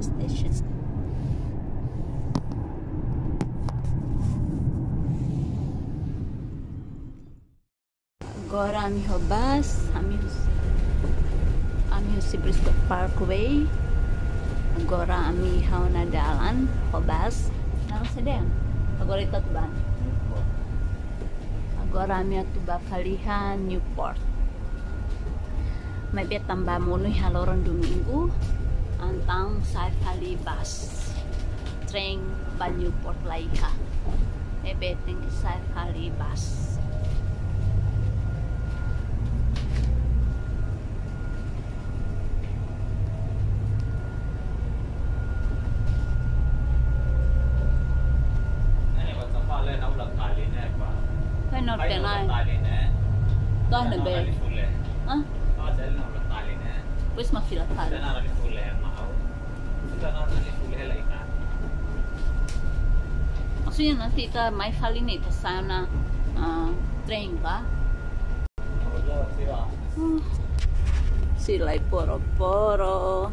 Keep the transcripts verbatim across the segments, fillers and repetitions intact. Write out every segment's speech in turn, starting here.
Station. Agora ami ho bus, ami husi, ami husi Bristol Parkway. Agora ami hahú ona dalan ho bus. Dalan saida? Agora ita atu bá. Agora ami atu bá fali iha Newport. Maibé tanba monu iha loron Domingu, entaun sa'e fali bus. Trem ba Newport la iha. Maibé tenke sa'e fali bus. Fai norte nai. To'o ne'ebé? Hah? Depois mak fila fali. Maksudnya nanti ita mai fali ne'e ita sa'e ona, ah, trem ka? Hmm. Sira la iha poro-poro.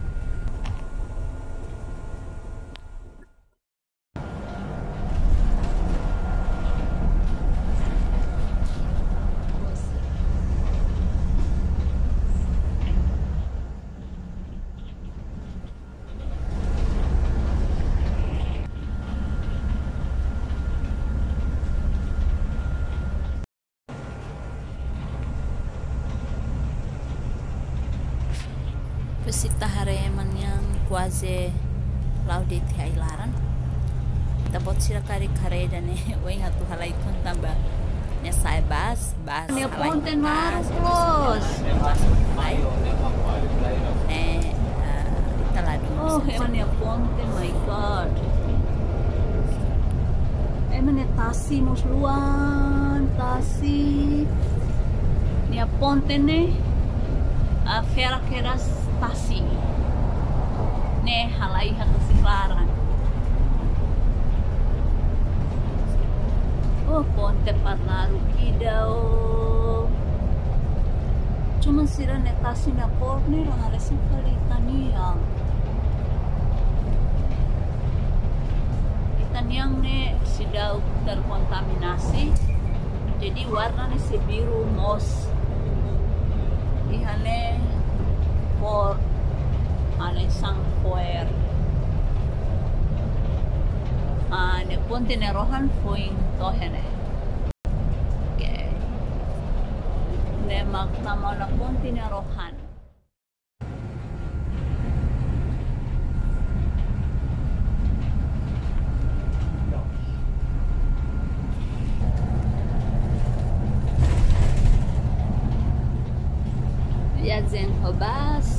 Depois ita haree ema nian kuaze la'o de'it iha ai-laran. Ita-boot sira karik haree ida-ne'e, ohin atu halai uitoan tanba ne'e sa'e bus, bus. Nia halai ponte ita, maru, terus bos. Bus halai. Ne'e, ah, ita ladún. Oh, ema nia ponte, my God. Ema nia tasi mós luan, tasi. Nia ponte ne'e, ah, fera kedas tasi. Ne'e halai iha tasi laran. Oh, ponte Parnaruk ida, oh. Cuma sira-nia tasi nia kór ne'e la haree sira fali ita-nian. Ita-nian ne'e seidauk terkontaminasi. Jadi warna ne'e sei biru moos. Iha ne'e kór hanesan fo'er. Ah, ne'e ponte nia rohan foin to'o iha ne'e. Oke. Ne'e mak tama ona ponte nia rohan. Viajen ho bus.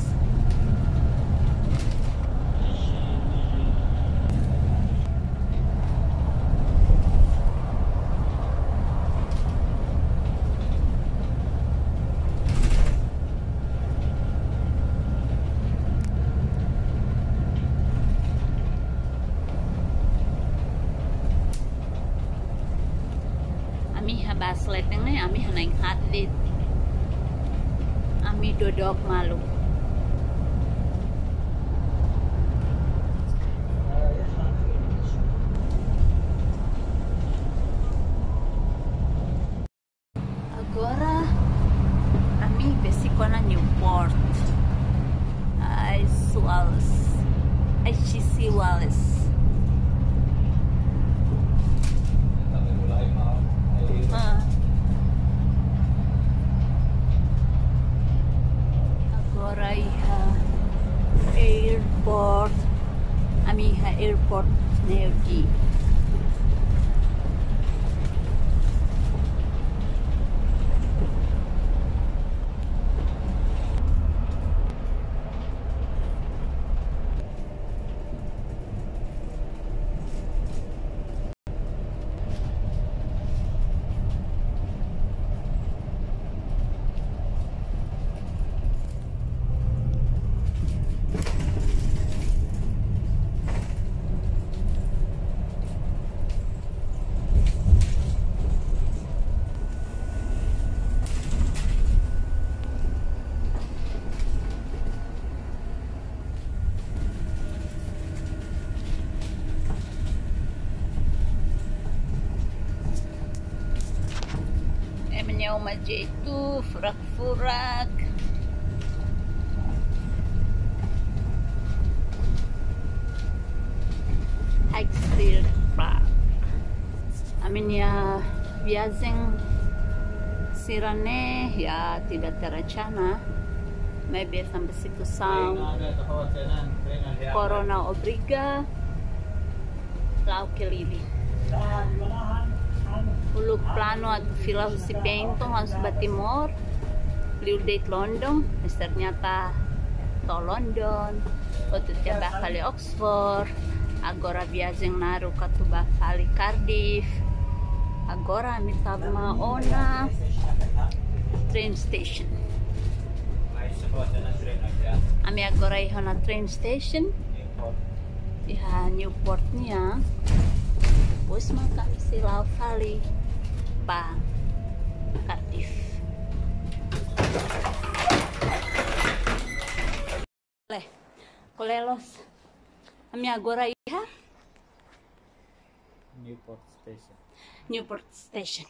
Ami iha bus leten ne'e, ami iha na'in-haat de'it. Ami dodook malu. Agora, ami besik ona Newport. Ai, suaus. Ai, H C Wallace. Ah. Agora iha airport. Ami iha airport Newquay. Uma jeitu, furak-furak. High Street Park. Ami-nia viajen sira-ne'e ya tidak terencana. Maibé tanba situasaun corona obriga la'o keliling. Uluk planu atu fila husi Benton, harus ba Timor, liu de'it London, mas ternyata to'o London, hotu tiha ba fali Oxford, agora viajen naruk atu ba fali Cardiff, agora ami tama ona train station. Ami agora iha ona train station, iha Newport nian. Depois mak ami sei la'o fali ba Cardiff. Leh, kolelos. Ami agora iha Newport Station. Newport Station.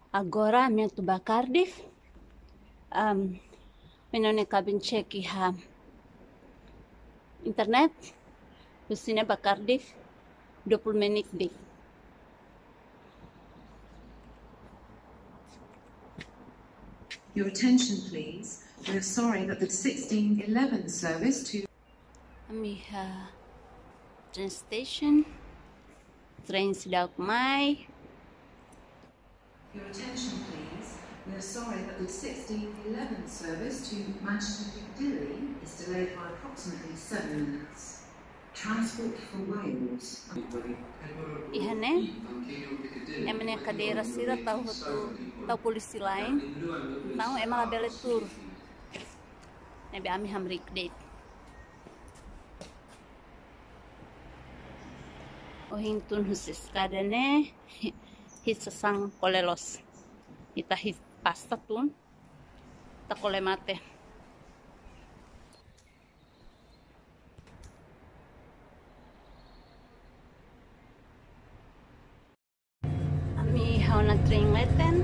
Agora ami atu ba Cardiff. Um, menone kabin cek iha internet. Husi ne'e ba Cardiff dua puluh menit de'it. Your attention, please. We're sorry that the sixteen eleven service to Ami iha train station. Train seidauk mai. Your attention, please. We're sorry that the sixteen eleven service to Manchester Piccadilly is delayed by approximately seven minutes. Transport for Wales. Iha ne'e, ema nia kadeira sira tau hotu, tau polisi la'en. Entaun ema labele tuur. Ne'ebé ami hamriik de'it. Ohin tun husi eskada ne'e, hit sasán kolelos. Ita hit pasta tun, ita kole mate. Ami iha ona train leten,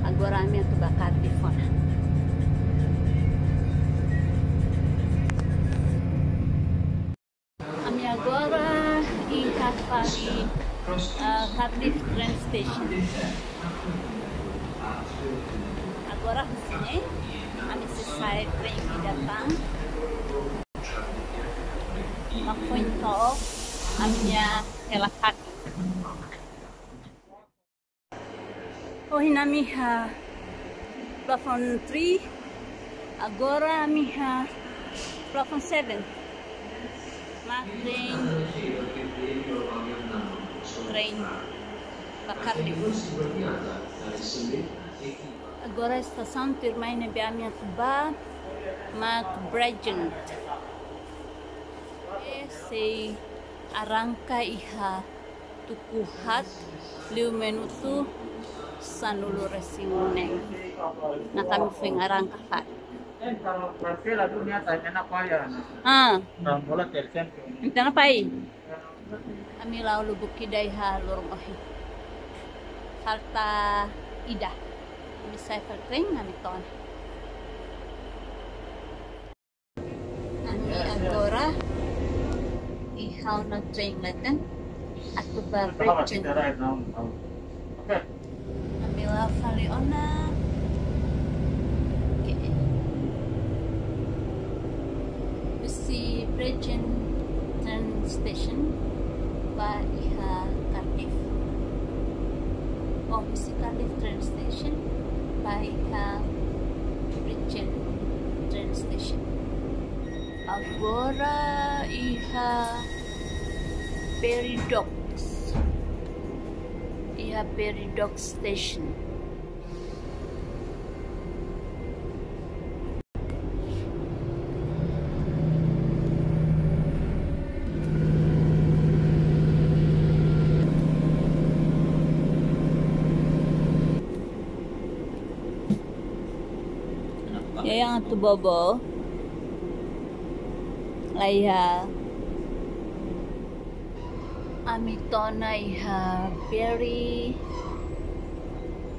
agora ami atu ba Cardiff ona. Ami agora iha fali, eh, Cardiff train station. Agora husi ne'e, ami sei sa'e train ida tan. Mak foin to'o ami-nia hela-fatin. Ohin ami iha platform three, agora ami iha platform seven. Mak train, train ba Cardiff. Agora estasaun tuirmai ne'ebé ami atu ba mak Bridgend. Sei arranka iha tuku haat liu minutu sanulu-resin-neen. Ne'e ami foin arranka fali. Ah. Entaun pai. Ami la'o lubuk ida iha loron ohin. Falta ida. Ami sa'e fali train, ami to'o ona. Ami agora iha ona train leten atu ba Bridgend. Ami la'o fali ona. Oke. Husi Bridgend train station ba iha Cardiff. Oh, husi Cardiff train station ba iha Bridgend train station. Agora iha Ferry Docks. Iha Ferry Docks station. Ya, yang atu bobo. Laiha. Ami to'o ona iha Ferry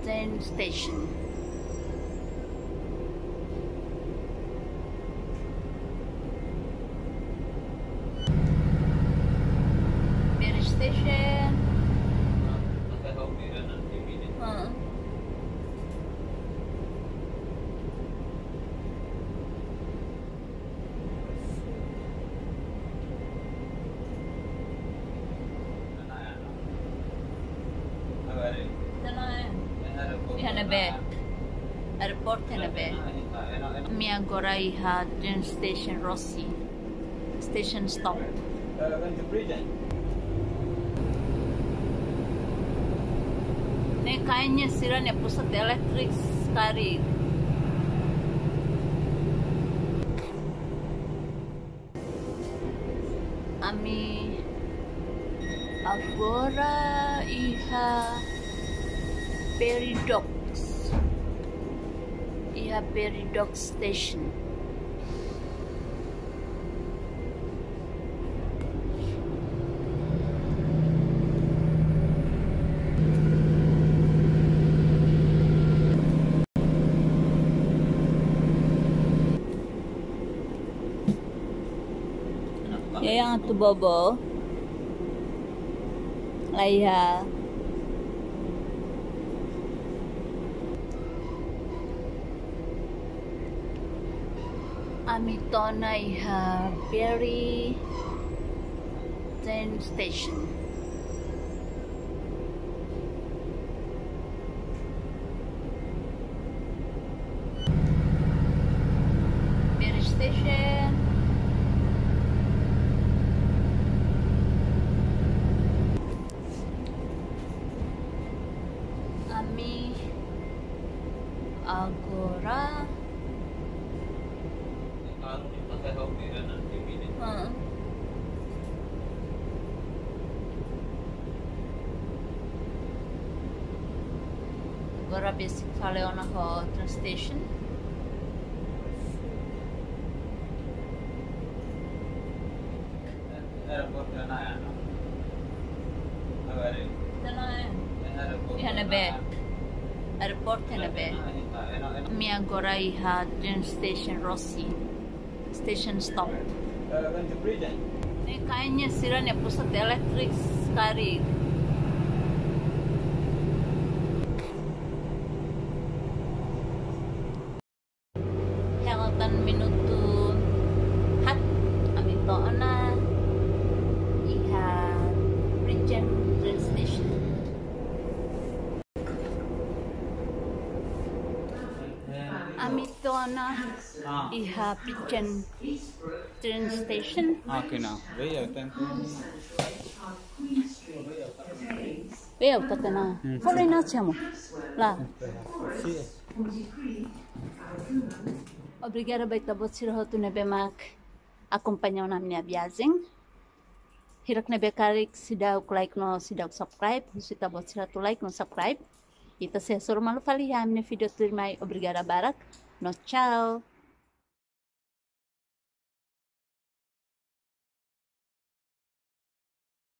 Train station. Ferry station. Huh. Iha ne'ebé? Airport iha ne'ebé? Ami agora iha train station Roissy. Station stop. Ne'e kayaknya sira-nia pusat elektrik karik. Ami agora iha Ferry Docks. Iha Ferry Docks Station. Ya, yang atu bobo. Laiha. Ami to'o ona iha Ferry train station. Ferry station. Ami agora. Heeh. Agora besik fali ona ho train station. Iha ne'ebé? Airport iha ne'ebé? Ami agora iha train station Roissy. Station stop. Ne'e kayaknya sira-nia pusat elektrik karik. Hela tan minutu haat, ami to'o ona iha Bridgend train station. Ami to'o ona iha Bridgend train station. Ah, okay, now. Where you think? Where you talking now? Hmm. Follow now, chamo. Lá. See. Obrigada ba ita-boot sira hotu ne'ebé mak akompaña ona ami-nia viajen. Hirak ne'ebé karik seidauk like no seidauk subscribe, husu ita-boot sira atu like no subscribe. Ita sei hasoru malu fali iha ami-nia vídeo tuirmai. Obrigada barak no tchau.